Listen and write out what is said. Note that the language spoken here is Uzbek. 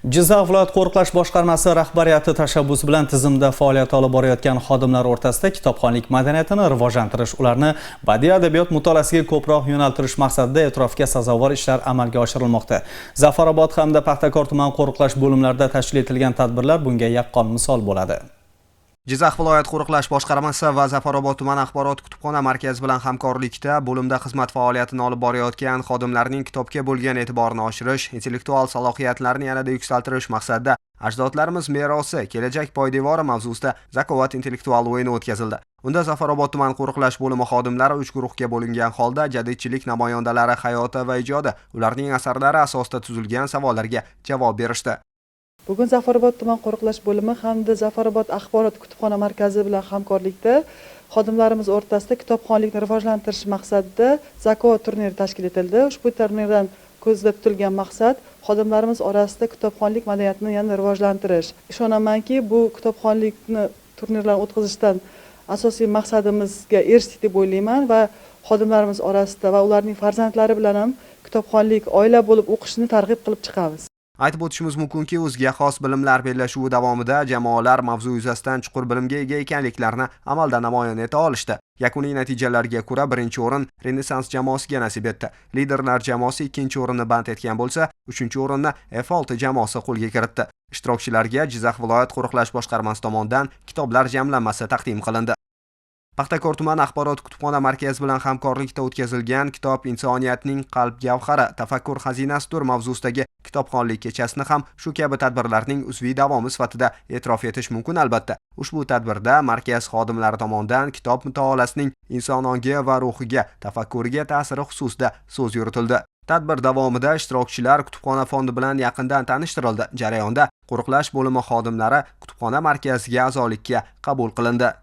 Jizzax viloyat qo'riqlash boshqarmasi rahbariyati tashabbusi bilan tizimda faoliyat olib borayotgan xodimlar o'rtasida kitobxonlik madaniyatini rivojlantirish, ularni badiiy adabiyot mutolaasiga ko'proq yo'naltirish maqsadida e'tirofga sazovor ishlar amalga oshirilmoqda. Zafarobod hamda Paxtakor tuman qo'riqlash bo'limlarida tashkil etilgan tadbirlar bunga yaqqol misol bo'ladi. Jizzax viloyat qo'riqlash boshqarmasi va Zafarobod tuman axborot kutubxona markazi bilan hamkorlikda bo'limda xizmat faoliyatini olib borayotgan xodimlarning kitobga bo'lgan e'tiborini oshirish, intellektual salohiyatlarini yanada yuksaltirish maqsadida "Ajdodlarimiz merosi – kelajak poydevori" mavzusida "Zakovat" intellektual o'yini o'tkazildi. Unda Zafarobod tuman qo'riqlash bo'limi xodimlari uch guruhga bo'lingan holda jadidchilik namoyandalari hayoti va ijodi, ularning asarlari asosida tuzilgan savollarga javob berishdi. Bugun Zafarobod tuman qo'riqlash bo'limi hamda Zafarobod axborot kutubxona markazi bilan hamkorlikda xodimlarimiz o'rtasida kitobxonlikni rivojlantirish maqsadida "Zakovat" turniri tashkil etildi. Ushbu turnirdan ko'zda tutilgan maqsad xodimlarimiz orasida kitobxonlik madaniyatini yanada rivojlantirish. Ishonamanki, bu kitobxonlikni turnirlarni o'tkazishdan asosiy maqsadimizga erishdik deb o'ylayman va xodimlarimiz orasida va ularning farzandlari bilan ham kitobxonlik, oila bo'lib o'qishni targ'ib qilib chiqamiz. Aytib o'tishimiz mumkinki, o'ziga xos bilimlar bellashuvi davomida jamoalar mavzu yuzasidan chuqur bilimga ega ekanliklarini amalda namoyon eta olishdi. Yakuniy natijalarga ko'ra, birinchi o'rin Renessans jamoasiga nasib etdi. Liderlar jamoasi ikkinchi o'rinni band etgan bo'lsa, uchinchi o'rinni F6 jamoasi qo'lga kiritdi. Ishtirokchilarga Jizzax viloyat qo'riqlash boshqarmasi tomonidan kitoblar jamlanmasi taqdim qilindi. Paxtakor tuman axborot kutubxona markazi bilan hamkorlikda o'tkazilgan "Kitob insoniyatning qalb gavhari, tafakkur xazinasidir" mavzusidagi kitobxonlik kechasini ham shu kabi tadbirlarning uzviy davomi sifatida e'tirof etish mumkin, albatta. Ushbu tadbirda markaz xodimlari tomonidan kitob mutolaasining inson ongi va ruhiga, tafakkuriga ta'siri xususida so'z yuritildi. Tadbir davomida ishtirokchilar kutubxona fondi bilan yaqindan tanishtirildi. Jarayonda qo'riqlash bo'limi xodimlari kutubxona markaziga a'zolikka qabul qilindi.